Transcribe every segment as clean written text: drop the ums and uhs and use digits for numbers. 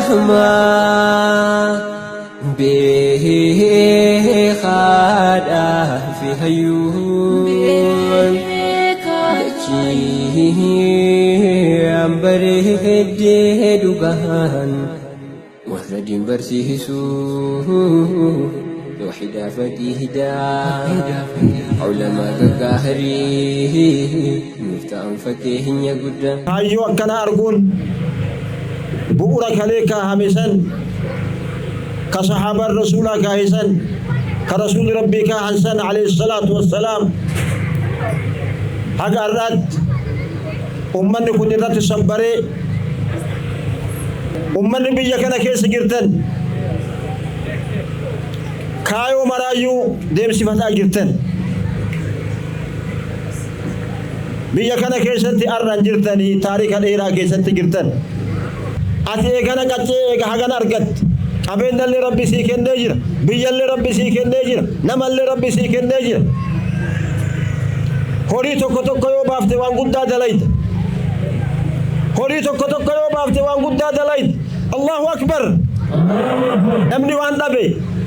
Ulama beekaadhaa fi hayyuun dachii bareeddee dhugaan warra diin barsiisuu tawxiidaa faqiidaa ulamaa gaggaarii nuuf ta'an fakkeenya guddaa. Kaayyoo akkanaa arguun bu'ura kalee kaahame san, ka sahaabaan Rasuulaa kaahe san, ka Rasuulli Rabbii kaahan san alayhi salaatu wassalaam, haga har'aatti ummanni kun irratti sabbaree, ummanni biyya kana keessa jirtan kaayoo maraayyuu deemsifataa jirtan. Biyya kana keessatti har'an jirtanii taarika dheeraa keessatti jirtan. Ati eegana qaccee eega hagana argatte. Qabeennallee Rabbi sii kennee jira. Biyyallee Rabbi sii kennee jira. Namallee Rabbi sii kennee jira. Horii tokko tokko yoo baafte waan guddaa dalayda. Horii tokko tokko yoo baafte waan guddaa dalayda. Allahu Akbar. Namni waan dhabe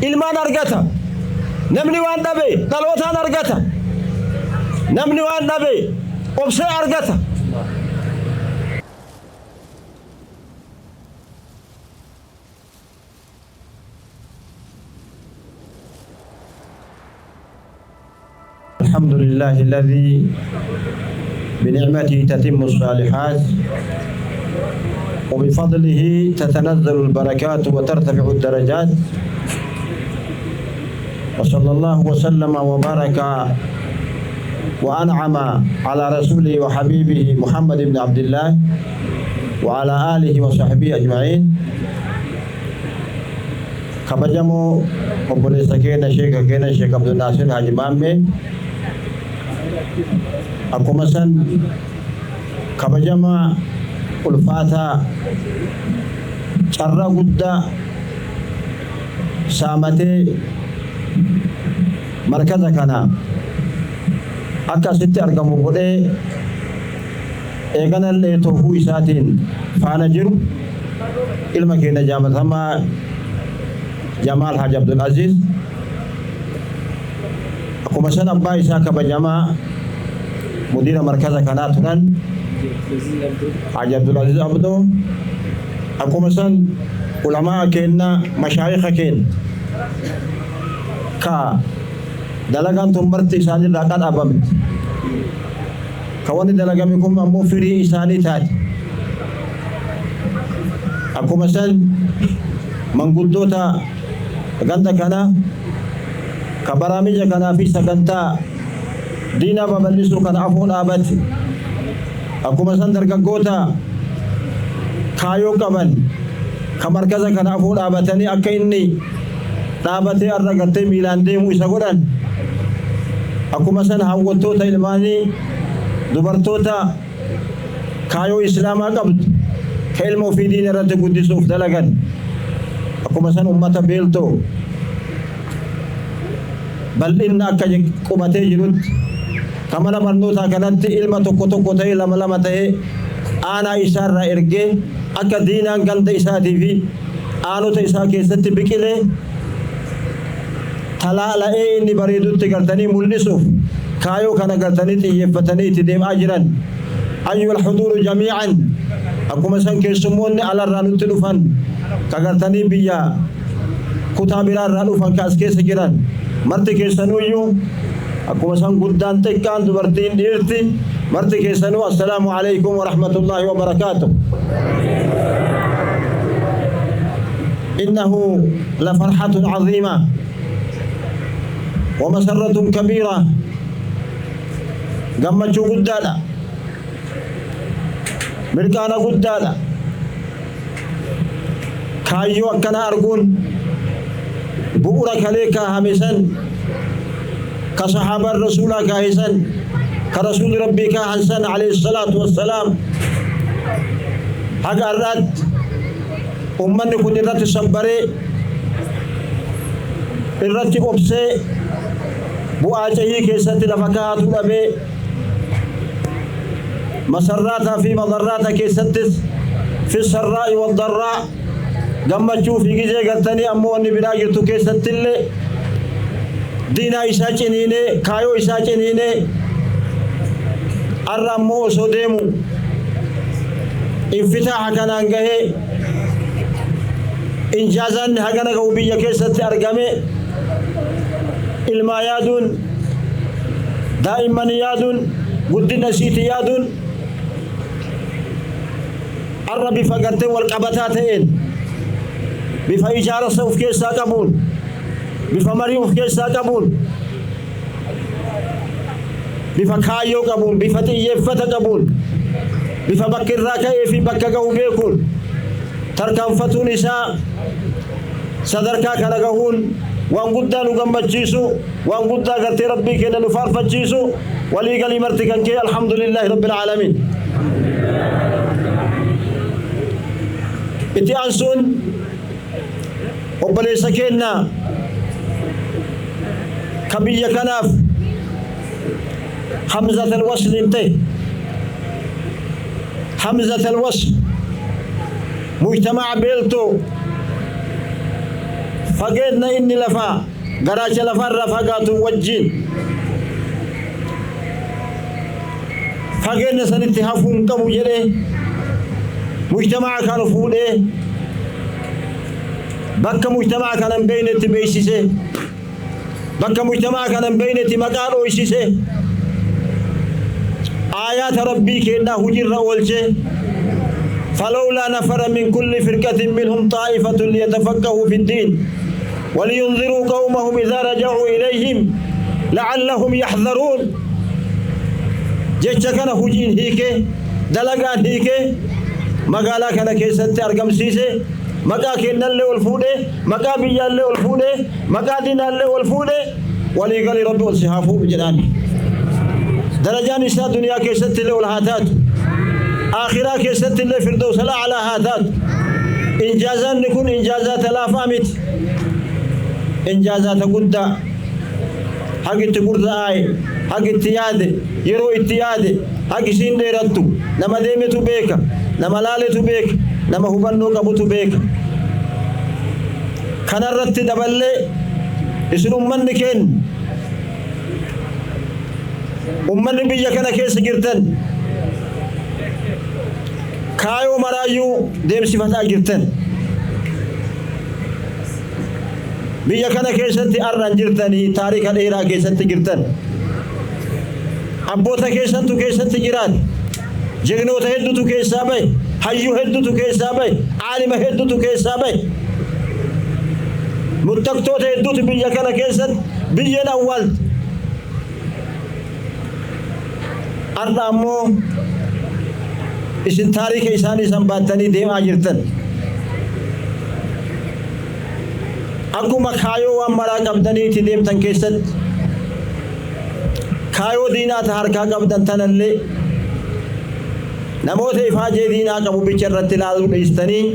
ilmaan argata. Namni waan dhabe dhalootaan argata. Namni waan dhabe obsee argata. الحمد لله الذي بنعمته تتم الصالحات وبفضله تتنزل البركات وترتفع الدرجات، وصلى الله وسلم وبارك وأنعم على رسوله وحبيبه محمد بن عبد الله وعلى آله وصحبه أجمعين. Kabajamoo obboleessa keenya, sheeka keenya, Sheek Abdul Naasir Haji Maammee, akkuma san kabajamaa ulfaataa carraa guddaa saamatee markaza kana akka asitti argamu godhee eeganallee tohuu isaatiin faana jiru, ilma keenya jaalatamaa Jamaal Haji Abdul Aziz, akkuma san abbaa isaa kabajamaa mudiira markaza kanaa turan Haji Abdul Aziz Abdoo, akkuma san ulamaa keenya, mashaayika keenya ka dalagaan tun marti isaanirraa qadhabamte, ka wanni dalagame kun ammoo firii isaanii taate, akkuma san manguddoota ganda kana ka baraamija kanaa fi sagantaa diinaa babal'isuu kana afoo dhaabate, akkuma san dargaggoota kaayoo qaban ka markaza kana afoo dhaabatanii akka inni dhaabatee har'a gartee miilaan deemu isa godhan, akkuma san hawwattoota ilmaanii, dubartoota kaayoo islaamaa qabdu ka ilma ofii diina irratti guddisuuf dalagan, akkuma san ummata beeltoo bal'inna akka qubatee jirutti ka mana barnootaa kanatti ilma tokko tokko ta'ee, lama lama ta'ee aanaa isaarraa ergee akka diinaan ganda isaatii fi aanota isaa keessatti biqilee talaala'ee inni bareedutti gartanii mul'isuuf kaayoo kana gartanii xiyyeeffatanii itti deemaa jiran. أيها الحضور جميعا, akkuma san keessummoonni alarraa nutti dhufan ka gartanii biyya kutaa biraarraa dhufan ka as keessa jiran marti keessanuyyuu, akkuma san guddaan xiqqaan, dubartiin dhiirti marti keessanuu, السلام عليكم ورحمة الله وبركاته. إنه لفرحة عظيمة ومسرة كبيرة. Gammachuu guddaadha, mirqaana guddaadha kaayyoo akkanaa arguun bu'ura kalee kaahame san, ka sahaabaan Rasuulaa kaahe san, ka Rasuulli Rabbii kaahan san alayhi salaatu wassalaam, haga har'aatti Ummanni kun irratti sabbaree, irratti obsee, bu'aa cehii keessatti lafa kaa'atu dhabee, masarraataa fi madarraata keessattis, fi sarraa'i waddarraa, gammachuu fi gizee gartanii ammoo wanni biraa jirtu keessattillee diinaa isaa ciniinee, kaayoo isaa ciniinee, arra ammoo osoo deemu infitaaha kanaan gahee, injaazaan hagana gahu biyya keessatti argame, ilmaa yaaduun, daa'imman yaaduun, guddina isiiti yaaduun, arra bifa gartee wal qabataa ta'een, bifa ijaarsa of keessaa qabuun, bifa marii of keessaa qabuun, bifa kaayyoo qabuun, bifa xiyyeeffata qabuun, bifa bakka irraa ka'ee fi bakka gahu beekuun tarkaanfatuun isaa sadarkaa kana gahuun waan guddaa nu gammachiisu, waan guddaa gartee Rabbii keenya nu faarfachiisu. Walii galii marti kan kee, alhamdulillaahi rabbil aalamiin. Itti aansuun obboleessa keenya ka biyya kanaaf hamzatal wasliin ta'e, hamzatal wasl, mujtamaca beeltoo fageenya inni lafaa garaacha lafarraa fagaatu wajjin fageenya sanitti hafuu hin qabu jedhee mujtamaca kana fuudhee bakka mujtamaca kana hin beeynetti beeksise, bakka mujtamaca kana hin beeynetti maqaa dhooysise, aayaata Rabbii kennaa hujirra oolche. فلولا نفر من كل فرقة منهم طائفة ليتفقهوا في الدين ولينذروا قومهم إذا رجعوا إليهم لعلهم يحذرون. Jecha kana hujiin hiike, dalagaan hiike, magaalaa kana keessatti argamsiise, maqaa kennallee ol fuudhe, maqaa biyyaallee ol fuudhe, maqaa diinaallee ol fuudhe. Walii galii Rabbi ol si haa fuudhu jedhaan. Darajaan isaa duniyaa keessatti illee ol haa taatu, akhiraa keessatti illee firdawsa al'aalaa haa taatu. Injaazaanni kun injaazaata laafaa miti, injaazaata guddaa. Hagi itti gurra'aaye, hagi itti yaade, yeroo itti yaade, hagi isiin dheerattu nama deemetu beeka, nama laaletu beeka, nama hubannoo qabutu beeka. Kanarratti daballee isin ummanni keenya, ummanni biyya kana keessa jirtan, kaayoo maraayyuu deemsifataa jirtan. Biyya kana keessatti arran jirtanii taarika dheeraa keessatti jirtan. Abboota keessantu keessatti jiraate, jegnoota hedduutu keessaa bahe, hayyuu hedduutu keessaa bahe, aalima hedduutu keessaa bahe, muttaqtoota hedduutu biyya kana keessatti biyyeen awwaalte. Arra ammoo isin taarika isaanii san baattanii deemaa jirtan. Akkuma kaayoo waan maraa qabdanii itti deemtan keessatti, kaayoo diinaa ta harkaa qabdan tanallee namoota ifaajee diinaa qabu bicha irratti ilaaluu dhiistanii,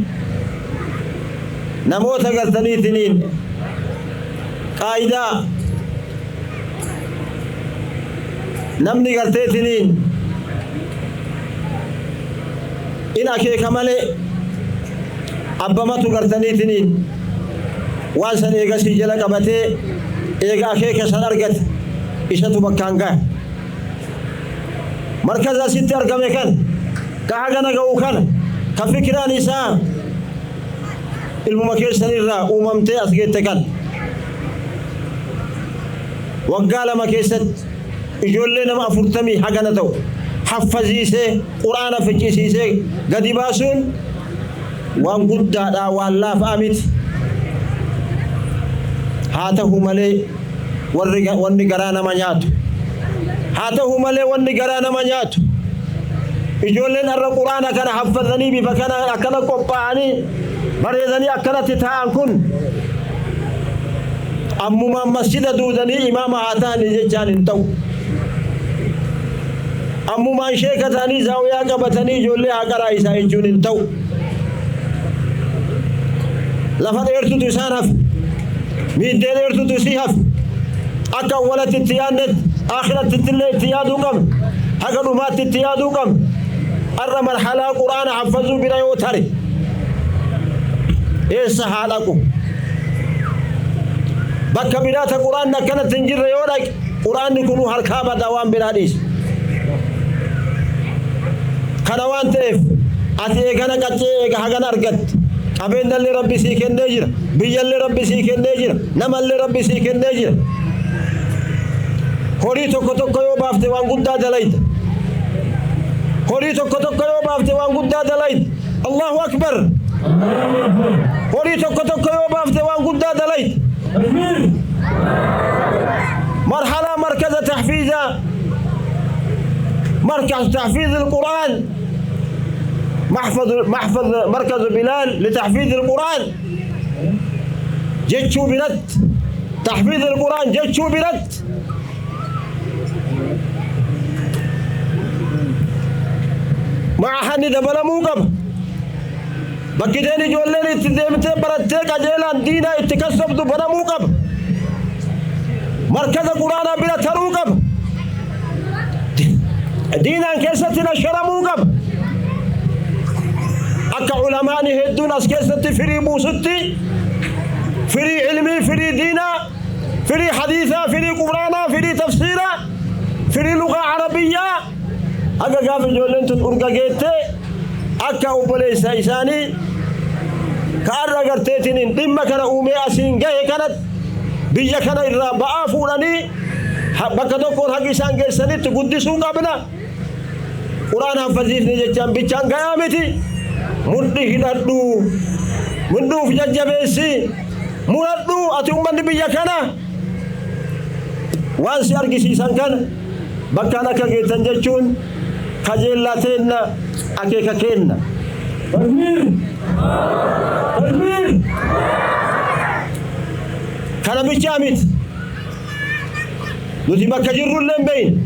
namoota gartaniitiniin qaayidaa namni garteetiniin in akeeka malee abbamatu gartaniitiniin waan san eegasii jala qabatee, eega akeeka san argate isatu bakkaan gaha. Markaza asitti argame kan ka hagana ga'u kana, ka fikiraan isaa ilmuma keessanirraa uumamtee as geette kan waggaa 2 keessatti ijoollee nama 40 hagana ta'u haffaziisee, quraana ficcisiisee gadi baasuun waan guddaadha, waan laafaa miti. Haa ta'u malee warri wanni garaa nama nyaatu, haa ta'u malee wanni garaa nama nyaatu, ijoolleen har'a quraana kana haffazanii bifa kana akkana qophaa'anii bareedanii akkanatti taa'an kun ammumaan masjida duudanii imaama haa ta'anii jechaan hin ta'u. Ammumaan sheeka ta'anii zaawiyaa qabatanii ijoollee haa qaraa isaa jechuun hin ta'u. Lafa dheertutu isaan hafe, miiddee dheertutu isii hafe. Akka awwalatti itti yaadnetti akhiratti illee itti yaaduu qabna, haga dhumaatti itti yaaduu qabna. Arra marhalaa Qur'aana haffazuu bira yoo tare eessa haa dhaqu? Bakka biraa ta Qur'aanni akkanatti hin jirre yoo dhaqe, Qur'aanni kunuu harkaa badaa, waan biraa dhiisa. Kana waan ta'eef, ati eegana qaccee eega hagana argatte, qabeenyallee Rabbi sii kennee jira, biyyallee Rabbi sii kennee jira, namallee Rabbi sii kennee jira. Horii tokko tokko yoo baafte waan guddaa dalayta. Horii tokko tokko yoo baafte waan guddaa dalayta. Allahu akbar! Horii tokko tokko yoo baafte waan guddaa dalayta. Marhalaa markaza tahfiizaa, مركز تحفيظ القرآن، محفظ محفظ مركز بلال لتحفيظ القرآن jechuu biratti, تحفيظ القرآن jechuu biratti, ma'ahanni dabalamuu qaba. Bakkiteen ijoolleen itti deemtee barattee qajeelaan diinaa itti kasabdu banamuu qaba. Markaza Quraanaa bira taruu qaba. Diinaan keessatti nasharamuu qaba. Akka ulamaani hedduun as keessatti firii buusutti, firii ilmii, firii diinaa, firii hadiisaa, firii Quraanaa, firii tafsiiraa, firii lugaa Arabiyyaa, akka gaafa ijoolleen tun urga geettee akka obboleessa isaanii ka arra garteetiin dhimma kana uumee asiin gahe kanatti biyya kana irraa ba'aa fuudhanii bakka tokkoon haqi isaan geessanitti guddisuu qabna. Quraan haffaziifne jechaan bichaan gayaa miti. Mudhi hidhadhu. Mudhuuf jajjabeessi. Muradhu. Ati ummanni biyya kana waan si argisiisan kana bakkaan akka geettan jechuun kajeellaa teenna, akeeka keenna. Takbir! Takbir! Kana bichaa miti. Nuti bakka jirru illee hin beeyna.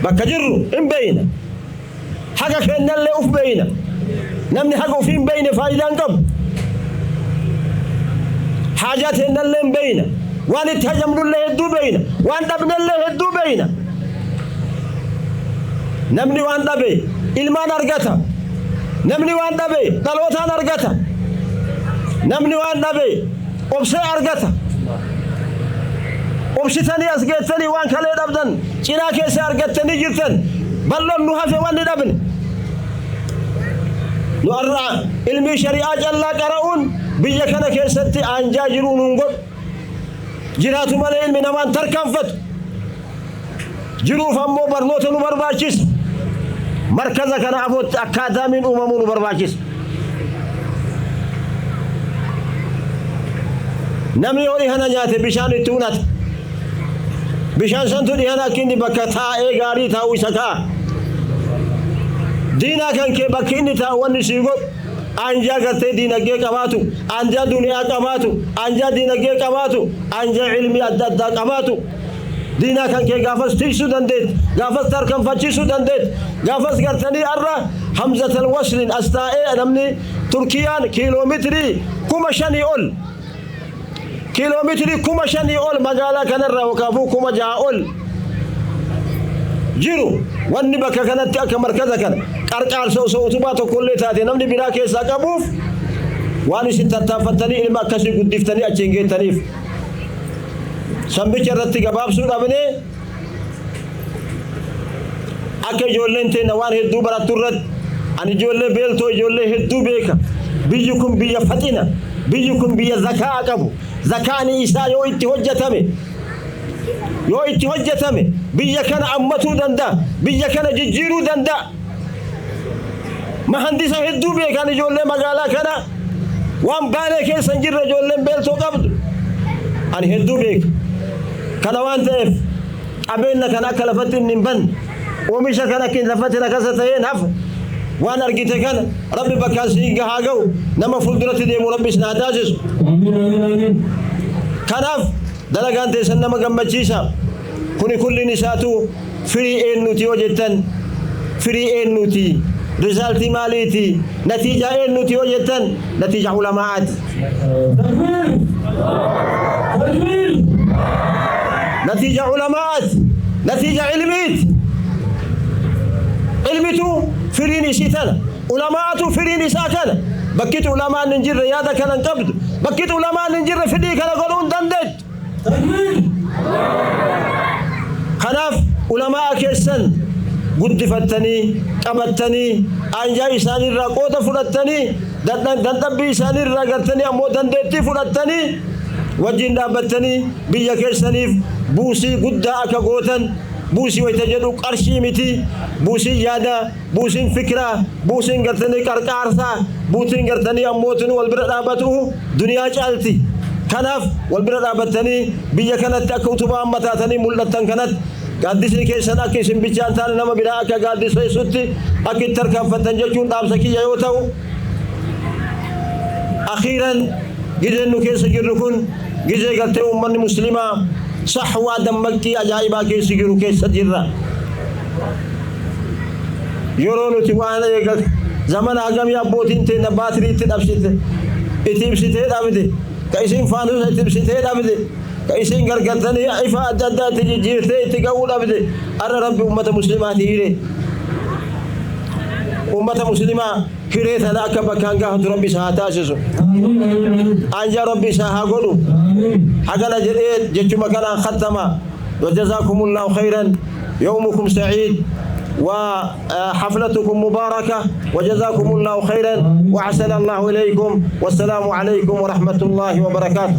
Bakka jirru hin beeyna. Haqa kennallee uf beeyna. Namni haqa ofii hin beeyne faayidaa hin qabu. Haajaa teennallee hin beeyna. Waan itti hajamnullee hedduu beeyna. Waan dhabnellee hedduu beeyna. Namni waan dhabe ilmaan argata. Namni waan dhabe dhalootaan argata. Namni waan dhabe obsee argata. Obsitanii as geettanii waan kalee dhabdan cinaa keessa argattanii jirtan. Bal'oon nu hafe wanni dhabne. Nu har'a ilmii shari'aa callaa qara'uun biyya kana keessatti aanjaa jiruu nuun godhu. Jiraatu malee ilmi namaan tarkaanfatu. Jiruuf ammoo barnoota nu barbaachisa. Markaza kana afootti akkaadaamiin uumamuu nu barbaachisa. Namni yoo dhihana nyaate bishaan itti unata. Bishaan santu dhihana akka inni bakka taa'ee gaarii taa'u isa kaa'a. Diinaa kan kee bakki inni taa'u wanni sii godhu anjaa gartee diinagdee qabaatu, anjaa duniyaa qabaatu, anjaa diinagdee qabaatu, anjaa ilmii adda addaa qabaatu. Diinaa kan kee gaafas tiksuu dandeetti, gaafas tarkaanfachiisuu dandeetti, gaafas gartanii arra hamzatal waslin as taa'ee namni Turkiyaan kiiloomeetirii 5,000 ol, kiiloomeetirii 5,000 ol magaalaa kanarraa yookaafuu 6,000 ol jiru, wanni bakka kanatti akka markaza kana qarqaarsa osoo utubaa tokkollee taate namni biraa keessaa qabuuf waan isin tattaaffattanii ilma akkasii guddiftanii achiin geettaniif. Sambicha irratti gabaabsuu dhabnee, akka ijoolleen teenya waan hedduu barattu irratti, ani ijoollee Beeltoo ijoollee hedduu beeka. Biyyi kun biyya faxina, biyyi kun biyya zakaa qabu. Zakaani isaa yoo itti hojjetame, yoo itti hojjetame, biyya kana ammatuu danda'a, biyya kana jijjiiruu danda'a. Mahandisa hedduu beekan ijoollee magaalaa kana. Waan Baalee keessa hin jirre ijoolleen Beeltoo qabdu ani hedduu beeka. Kana waan ta'eef, qabeenya kana akka lafatti inni hin banne, oomisha kana akka lafatti rakasa ta'een hafu, waan argite kana Rabbi bakkaan siin gahaa ga'u, nama fuulduratti deemu Rabbi isin haa taasisu. Amiin, amiin, amiin. Kanaaf dalagaan teessan nama gammachiisa. Kuni kulliin isaatu firii eenyuti yoo jettan, firii eenyuti? Resultii maaliiti? Natiijaa eenyuti yoo jettan, natiija ulamaa'aati. Takbir! Takbir! Natiija ulamaa'aati, natiija ilmiiti. Ilmitu firiin isii tana, ulamaa'atu firiin isaa kana. Bakkitu ulamaan hin jirre yaada kana hin qabdu, bakkitu ulamaan hin jirre fidhii kana godhuu hin dandeettu. Takbir! Kanaaf ulamaa keessan guddifattanii, qabattanii, anjaa isaaniirraa qooda fudhattanii, dadhabbii isaaniirraa gartanii ammoo dandeettii fudhattanii, wajjin dhaabbattanii biyya keessaniif buusii guddaa akka gootan. Buusii wayita jedhu qarshii miti, buusiin yaada, buusiin fikiraa, buusiin gartanii qarqaarsaa, buusiin gartanii ammootin wal bira dhaabbatu duniyaa caalti. Kanaaf wal bira dhaabbattanii biyya kanatti akka utubaa amma taatanii mul'attan kanatti, gaaddisni keessan akka isin bichaan taane nama biraa akka gaaddiseessutti akka itti tarkaanfattan jechuun dhaamsa kiyya yoo ta'u, akhiiran gizeen nu keessa jirru kun gizee gartee uummanni muslimaa sahwaa dammaqxii ajaa'ibaa keessa jiru keessa jirra. Yeroo nuti waan eega zamana hagamii abbootiin teenya baatirii itti dhabsite, itti ibsitee dhabde, ka isin faanusa itti ibsitee dhabde, ka isin gargartanii ifa adda addaa itti jijjiirtee itti ga'uu dhabde, arra Rabbi ummata muslimaati hire. Ummata muslimaa hiree tana akka bakkaan gaafatu Rabbi isa haa taasisu. Amiin amiin. Anjaa Rabbi isa haa godhu. Amiin. Hagana jedhee jechuma kanaan khattama. وجزاكم الله خيرا، يومكم سعيد وحفلتكم مباركة، وجزاكم الله خيرا وأحسن الله إليكم، والسلام عليكم ورحمة الله وبركاته.